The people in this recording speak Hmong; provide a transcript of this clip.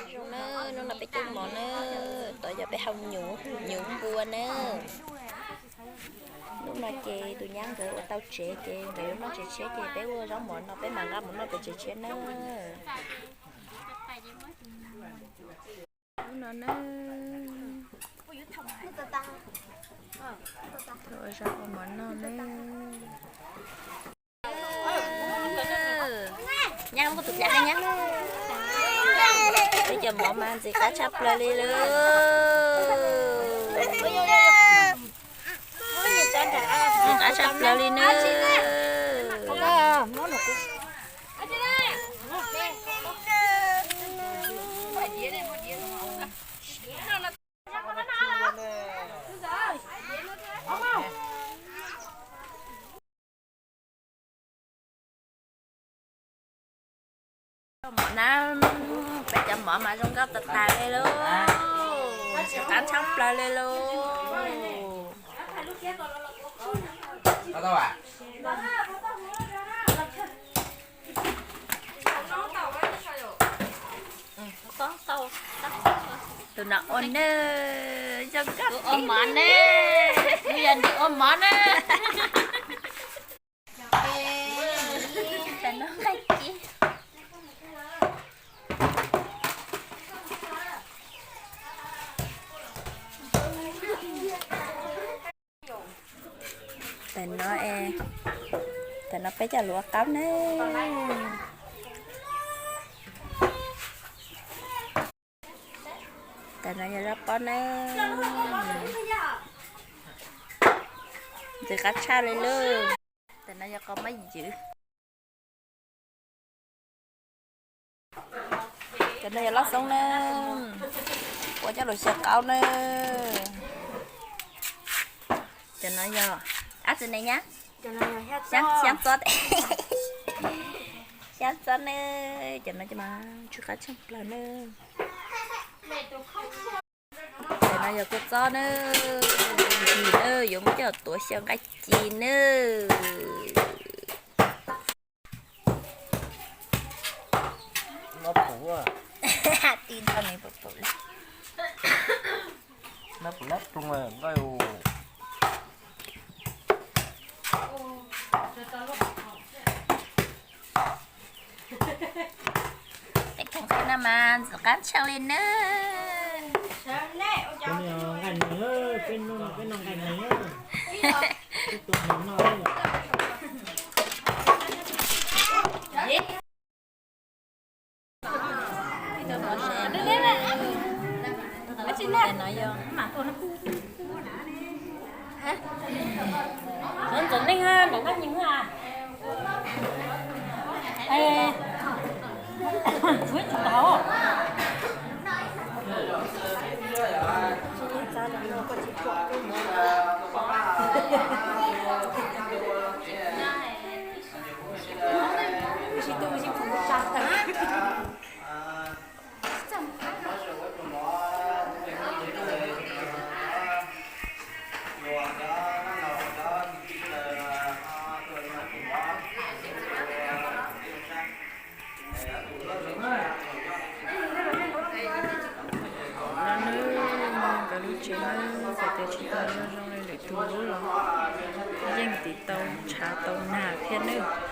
Zoo na, hnub no peb coj mov na, tod yog peb hau nyuv, nyuv npua na. Hnub no ces tus nyab nkawd ua tau tsev ces nkawd yuav noj tsev tshiab ces peb ua zaub mov no peb mam nqa mus noj pem tsev tshiab na. Hnub no na, ua zaub ua mov noj na. Nyab muab kuv tus plab nyab. Peb cov mov mas ntxim qab tshaj plaws li lauj. Ntxim qab tshaj plaws li na. Mov na, peb cov mov mas zoo nkauj tas tas li lauj, ntxim qab tshaj plaws li lauj. Tus no ua na, zoo nkauj. Ua mov na, yog nws ua mov na. Tam no, tam no peb coj lus ua qaub na. Tam no yog zaub qaub na. Ntxim qab tshaj li lauj. Tam no yog qau mab ywm. Cov no yog lauj xoob na, ua coj lus xyaw qaub na. Cov no yog ab tsi ne nyab, xyaab txob, xyaab txob na. Cov no mas tsw qab tshaj plaws na. Cov no yog kua txob na, ntsis na, yuav muab coj tuav xyaw nqaij ci na. Ti nrho nws pum pum li. Peb kheej qhov no mas ntxim qab tshaj li na. Ntxawm neej na, nram nab nyi a. No na, nkawd lub tsev na, txawm tias tsis tau zoo zoo li lwm tus lub los yeej tiv tau ntshav tau nag thiab nawb.